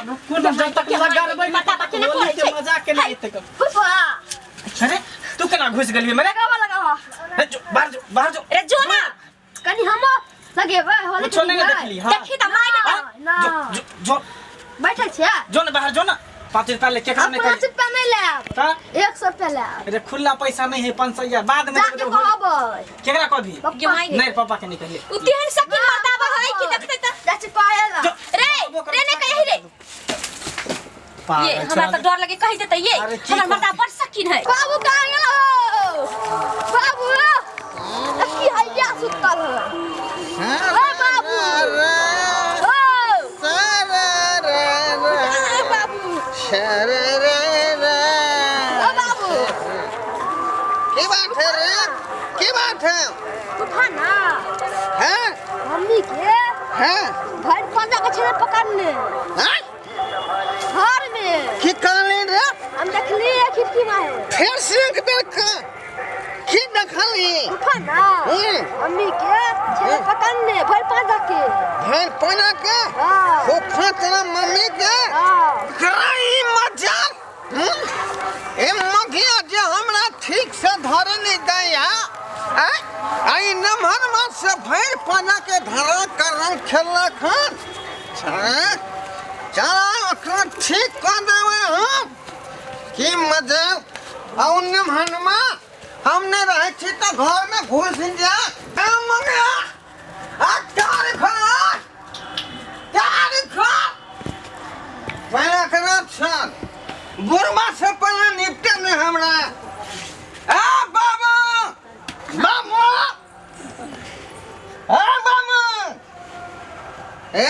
रुकू ना, जब तक लगरबै पता बा केना होली करै के छै मजा केना एतै कब फुफा अरे तू केना घुसि गेलियै मेरे लगावा लगावा हे, जो बाहर जो बाहर जो रे जो ना कनी हम लगेबै होली कुछो नहि ने देखली हाँ देखी त माय बेटा ना जो जो जो बैठल छियै जो ना बाहर जो ना 5 रुपया ले केकरा अब नहीं पाँच कही रुपया नहीं लेब हाँ? 100 रुपया लेब अरे खुला पैसा नहीं है 500 बाद में जाके देबै जब होली। कहबै केकरा कहबी गे माय नहीं पापा के नहीं कहिए उ तेहन सकीन मर्दाबा है कि देखते त चाची कहेला जो रे रे ने कही रे पागल ये हमरा छौड़ा। त डर लगे कहि देतै ये अरे की हमर मर्दा कहती? बड़ सकीन है बाबू कहाँ गेल हो बाबू की हैया सुतल हो ओ बाबू ओ आ बाबू ओ बाबू की बात है रे की बात है उठा ना हैं मम्मी के हैं भर पंजा के छेड़े पकड़ने हैं घर में की कहली रे हम देखली है खिड़की में है फेर से एक बेर का की देखली उठा ना मम्मी के छेड़े पकड़ने भर पंजा के भर पाना के हाँ खोखा तेरा मम्मी के हाँ कराई मजा ए मघिया जे हमरा ठीक से धरे नहीं दैया आय आई नमहर मास से भरि पाना के धरा करम खेलक हन चला ओकरा ठीक कऽ देबै हम की मजा आ ओ नमहनमा हम नहि रहै छी तऽ घरमे घुसि जा ए मघिया आ तार खा तार खा पहले एकरा छल बुढ़वा से पहले निपटे नहीं हमरा ए बाबू बाबू ए बाबू ए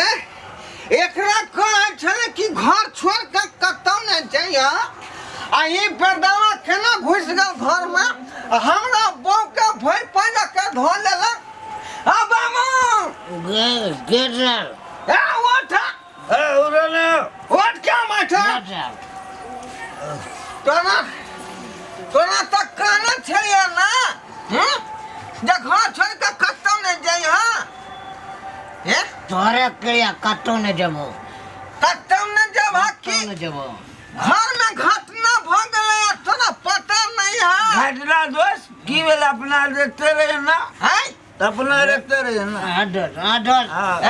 एकरा कहै छलै कि घर छोड़ के कतौ नहि जइह आ ई बेरदावा केना घुसि गेल घरमे आ हमरा बहू के भरि पानि के धो लेलक आ बाबू गेट ए उठ ए उड़ने उठ क्या बैठा तोरा तोरा तऽ कहने छलियै ने हूँ जे घर छोड़ि कऽ कतौ नहि जइह हे तोरे क्रिया कतौ नहि जेबो कतौ नहि जेबह कतौ की नहि जेबो घरमे घटना भऽ गेलै आ तोरा पता नहि है घटना दोस्त की भेल अपना देखते रहे ना है अपना रखते रहे ना हाँ दोस्त हाँ दोस्त हाँ, ए,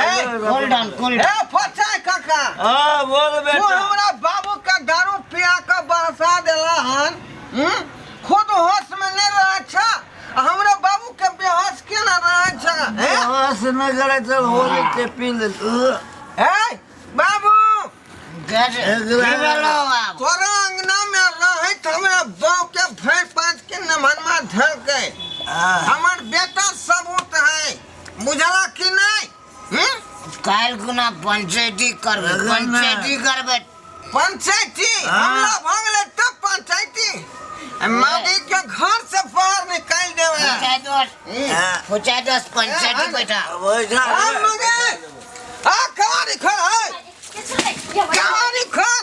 कूल डाउन कूल ए फचाय काका हाँ बोल तू बेटा हमरा बाबू के दारू पिया के बहसा देला हन हम्म? खुद होश में नहीं रहे छ आ हमरा बाबू के बेहोश केना रहे छ हैं? होश नहीं करे चल होली के पी ले ए बाबू गेट तोरा अंगना में रहैत हमरा बाप के भरि पाँच के नमनमा धरकै हमर बेटा सबूत है बुझला कि नहीं हम्म? काल्हि गुना पंचायती करबै पंचायती करबै पंचायती हमला भऽ गेलै तब पंचायती आ मामी के घर से बाहर निकालि देबै फुचाइ दोस्त फुचाइ दोस्त पंचायती बैठा बैठा आ मगे आ कहाँ लिखल है के छोड़ ये कहाँ लिखल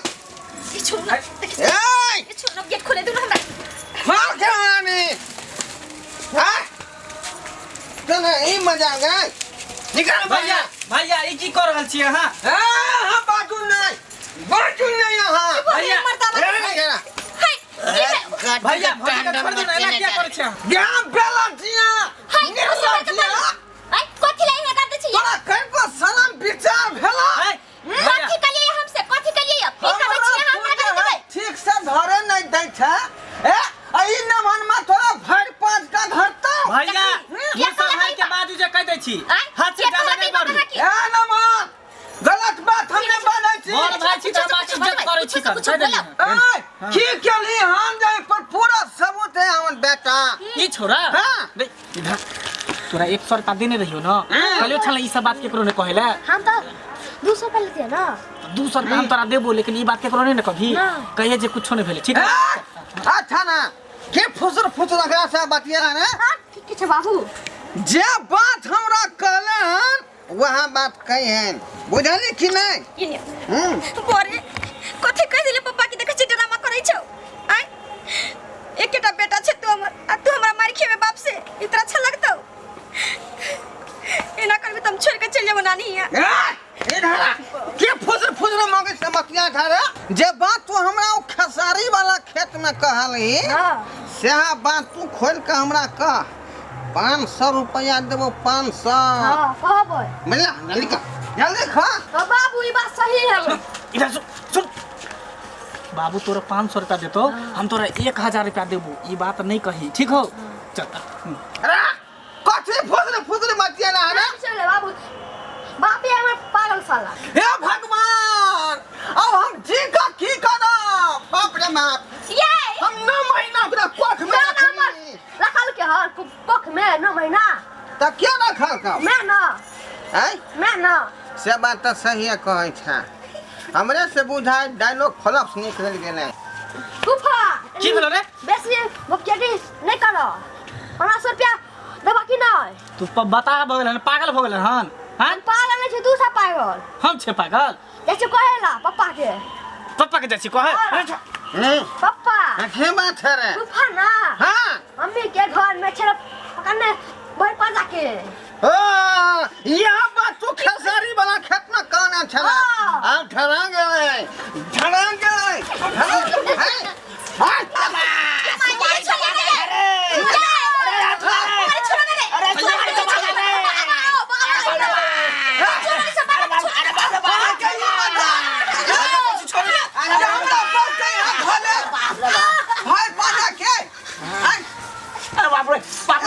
ये छोड़ ना ए ये छोड़ ना गेट खोले दो ना हमरा खोल के मामी हाँ तने ई मजा गए निकाल भैया भैया ई की कर रहल छियै अहाँ ए हाँ बाजू नहीं बाजू नहीं यहाँ भैया ए, हाय ये भैया भौजी के छोड़ दियौ ना एना किया करै छियै अहाँ? ग्राम बेला जिया हाय निर्ला जिया हाय कथि लाई है कर दे छी तोरा कनको शरम विचार भेला है, भैया कथि कलिए हमसे कथि कलिए की कहै छी अहाँ हमरा कर देबै ठीक से धरे नहीं दै छै ए आ ई नमन में तोरा भरि पाँच का धरता भैया किया मुँह सम्हारि के बाजू जे कहि दै छी आँय? हाथ से किया ज्यादा कहलकै नहि बढ़ू बाबा की? ए नमन गलत बात हमने बोलै छी बड़ भाई छी तऽ हम अहाँके इज्जत करै छी तऽ कुछो कहि बोला। देलियै। ए की केली हम जाय पर पूरा सबूत है हमर बेटा ई छोरा हाँ। रे इधर तोरा 100 रुपया देने रहियो न कहलियो छलै ई सब बात केकरो नहि कहै लए हम तो 200 रुपया लेते हैं ना 200 रुपया हम तोरा देबो लेकिन ई बात केकरो नहि ने कभी ना। कहिए जे कुछो नहि भेलै ठीक ए, है अच्छा ना के फुसर फुसर एकरा से बतिया ना हाँ ठीक है बाबू जे बात हमरा कहले हन वहाँ बात कही हन बुझली कि नहीं ये ने हम्म बोरे कथि कहि देले पप्पा की देखै छी ड्रामा करै छौ आय एकेटा बेटा छै तू हमर आ तू हमरा मारि खेबे बाप से ई तोरा अच्छा लगतौ एना करबी त हम छोड़ के चलि जेबो नानी हियाँ ए, इधर आ। के फुसर फुसर मांगे से मतिया ठारे जे बात तू हमरा ओ खेसारी वाला खेत में कहलही हाँ सएह बात तू खोल के हमरा कह। 500 रुपया देबो 500। हाँ कहबै। बुझला जल्दी कह जल्दी खा। तो बाबू ई बात सही है। इधर सुन सुन बाबू तोरा 500 रुपया देतो हम तोरा 1000 रुपया देबो ई बात नहीं कही ठीक हो चल। अरे कथी फुसरे फुसरे मतिया ना रे चले बाबू बाप ये हमर पागल साला। हे भगवान अब हम जी का की करब बाप रे बाप। ये हम 9 महीना ओकरा कोख में ना ना हमर रखली। रखल के हर कोख में 9 महीना। त के रखल का मैं ना हैं मैं ना से बात त सही कहै छै हमरे से बुझाय डायलॉग फ्लप्स निकल गेलै। फूफा की भेलो रे? बेसी बकचोदी नहीं करो 500 रुपया देबा की नहीं? तू बता भऽ गेल हन पागल भऽ गेल हन? हैं पागल नहीं छै तू सब पागल। हम छे पागल? जैसे कहेला पप्पा के। पप्पा के जैसे कहे? पप्पा के बात है रे? फूफा ना हां मम्मी के घर में छे पकड़ने भर पाजा के। ओ यह बात तू खेसारी वाला खेत में कहने छला आब ठहरा गेलै ठहरा गेलै ठहरा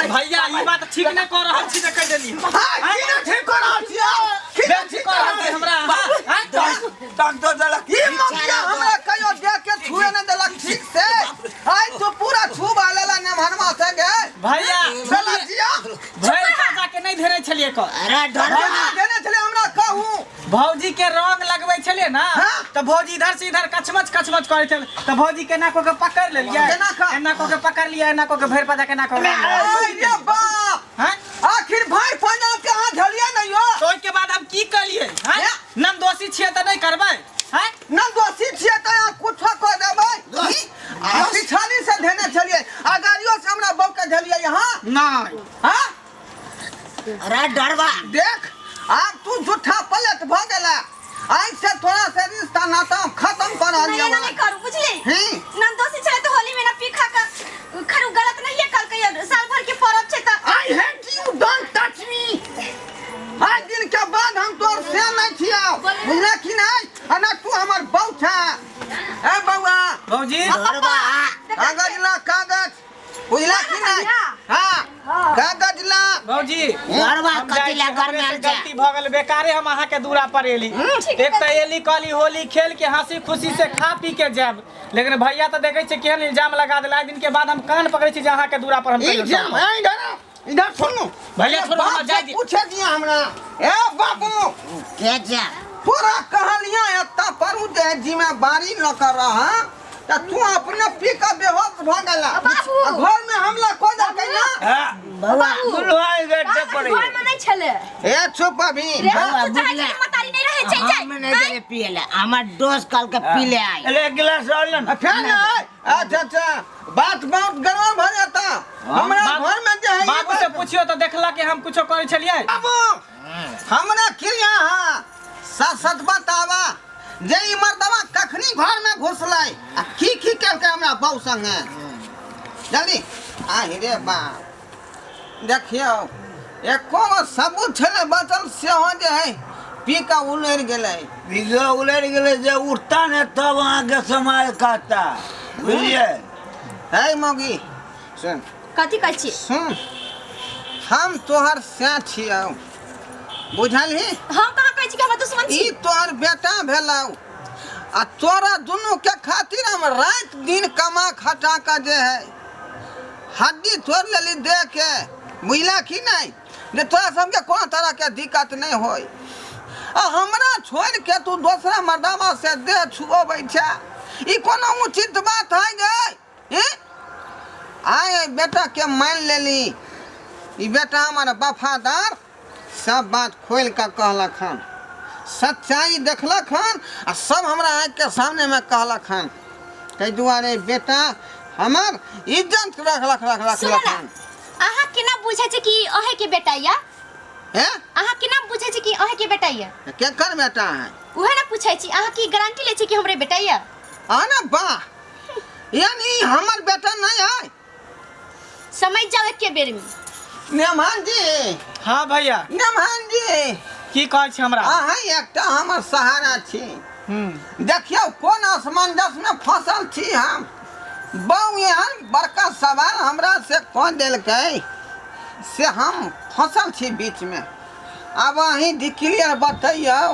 भैया ई बात ठीक ना कर रहल छी त कह देली। हां की ना ठीक कर रहल छी की ना ठीक कर रहल छी हमरा? हां डॉक्टर देलक ई मकिया हमरा कहियो देख के छुए न देलक ठीक से। आइ तो पूरा छुबा लेला ने भरमा से गे भैया चला जिया भैया चाचा के नहीं धेरे छलिए क। अरे डर देने छले हमरा कहू भौजी के रंग लगबै छलिए ना त भौजी इधर से इधर कचमच कचमच करै छल त भौजी के ना को के पकड़ लेलिए एना को के पकड़ लिया एना को के भरि पजा के ना को। अरे बाप हां आखिर भाई पाना के हां झलिए नहीं हो तो ओइ के बाद हम की कलिए? हां नम दोषी छिए त नहीं करबै? हां नम दोषी छिए त यहाँ कुछो कह देबै। आ पिछाड़ी से धेने छलिए आ गाड़ियो से हमरा बौ के झलिए यहां नहीं। हां अरे डरवा देख आब तू झूठा पलट भ गेला आज से थोड़ा से रिश्ता नाता खत्म कर नहीं लिया। नहीं करू बुझली नम दोषी छले तो होली में ना पी खा के खरू गलत नहीं है कल के साल भर के परब छै त। I hate you don't touch me. आज दिन के बाद हम तोर से नहीं छियो बुझला कि नहीं? आ ना तू हमर बौ छा। ए बौआ भौजी डरवा कागज ला कागज बुझला कि नहीं? हां कागज ला भौजी डरवा कथी ला घर में आयल छै? गलती भ गेल बेकारे हम अहाँ के दूरा पर एली। एक त एली कहली होली खेल के हंसी खुशी से खा पी के जायब लेकिन भैया त देखै छै केहन इल्जाम लगा देला। दिन के बाद हम कान पकड़ै छी जे अहाँ के दूरा पर हम इल्जाम है इधर इधर सुनू भैया छोड़ो हमरा जाय दी। पूछे दिया हमरा ए बाबू के जा तोरा कहलिया एत्ता पर उ जे जिम्मेदारी ल कर रहा त तू अपने पी के बेहोश भ गेला बाबू घर में हमला को देलकै ना। बौआ बुलवाई गेट पर घर में नहीं छले। ए चुप अभी बौआ बुझला मतारी नहीं रहे चल जाय हम नहीं देले पिए ले हमर दोस्त कल के पी ले आई। अरे एक गिलास और ले ना। फेर अच्छा अच्छा बात बहुत गड़बड़ भ जाता हमरा घर में जे है बाबू से पूछियो त देखला कि हम कुछो करै छलियै। बाबू हमरा क्रिया हा सच सच बतावा जे ई मर्दवा कखनी घर में घुसलै आ की की केलकै हमरा बहू संगे जल्दी। आहि रे बाप देखियौ एको गो सबूत छलै बचल सेहो जे है पी के उलरि गेलै। पी के उलरि गेलै जे उठता ने तब अहाँके समाज कहता बुझलियै। है मौगी सुन कथी कहै छी? सुन हम तोहर सै छियौ बुझलही? हम कहाँ कहै छी कि हमर दुश्मन छी? ई तोहर बेटा भेलौ आ तोरा दुनू के खातिर हम राति दिन कमा खटा के जे है हड्डी तोड़ लेली दे के बुझला कि नहीं जे तोरा सबके कोनो तरह के दिक्कत नहीं होय आ हमरा छोड़ के तू दोसरा मर्दावा से देह छुअबै छै ई कोनो उचित बात है गे? आय बेटा के मान लेली ई बेटा हमार वफादार सब बात खोल के कहलक हन सच्चाई देखलक हन आ सब हमरा आँखि के सामने में कहलक हन ताहि दुआरे बेटा हमर इज्जत रखलक रखलक हन। अहाँ केना बुझै छै कि अहे के बेटा या? हैं? अहाँ केना बुझै छै कि अहे के बेटा या? केकर बेटा है? उहे ना पूछै छी अहाँ की गारंटी लै छी कि हमरे बेटा यऽ अरे वाह, यानी हमर बेटा नहीं है। समझ जाओ एके बेर में। नेमान जी। हाँ भैया। नेमान जी। की कहै छी हमरा? अहाँ एकटा हमर सहारा छी। देखियौ कोन असमंजस में फंसल छी हम। बहु एहन बड़का सवाल हमरा से कऽ देलकै से हम फंसल छी बीच में। आब अहीं डिक्लियर बतैयौ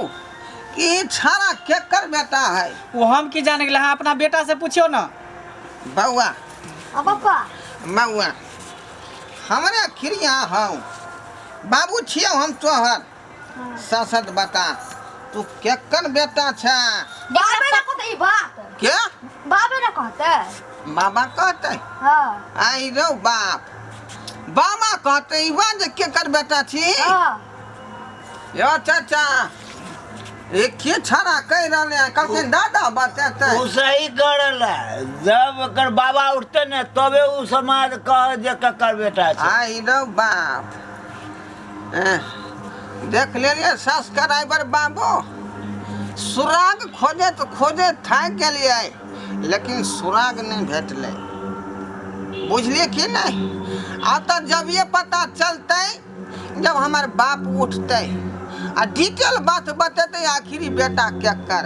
कि ई छाड़ा केकर बेटा है। वो हम की जाने गेलै, अहाँ अपना बेटा से पूछियौ ना। बौआ। आ पप्पा। बौआ हमरे क्रिया हौ बाबू छियौ हम तोहर। ससत बता तू केकर बेटा छै? बाबे ना कहते ई बात। के? बाबे ना कहते। बाबा कहते? हाँ। आई रौ बाप, बाबा कहते ई बात जे केकर बेटा छी? हाँ। यो चाचा ये के छाड़ा कहि रहले हैं? कहलखिन दादा बतेतै। ओ सही करल है, जब ओकर बाबा उठते ने तबे ओ समाज कह जे ककर बेटा छै। आई रौ बाप, देख लेलियै सब्सक्राइबर बाबू, सुराग खोजे तो खोजे थाकि गेलियै लेकिन सुराग नहि भेटलै, बुझलियै कि नहि? आब तऽ जब ये पता चलतै जब हमर बाप उठतै आ डिटेल बात बतेतै आखिरी बेटा केकर।